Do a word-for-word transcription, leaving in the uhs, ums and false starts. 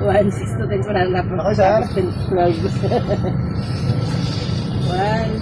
One six to ten, wala na po. Okay, sir. Tapos ten, twelve. One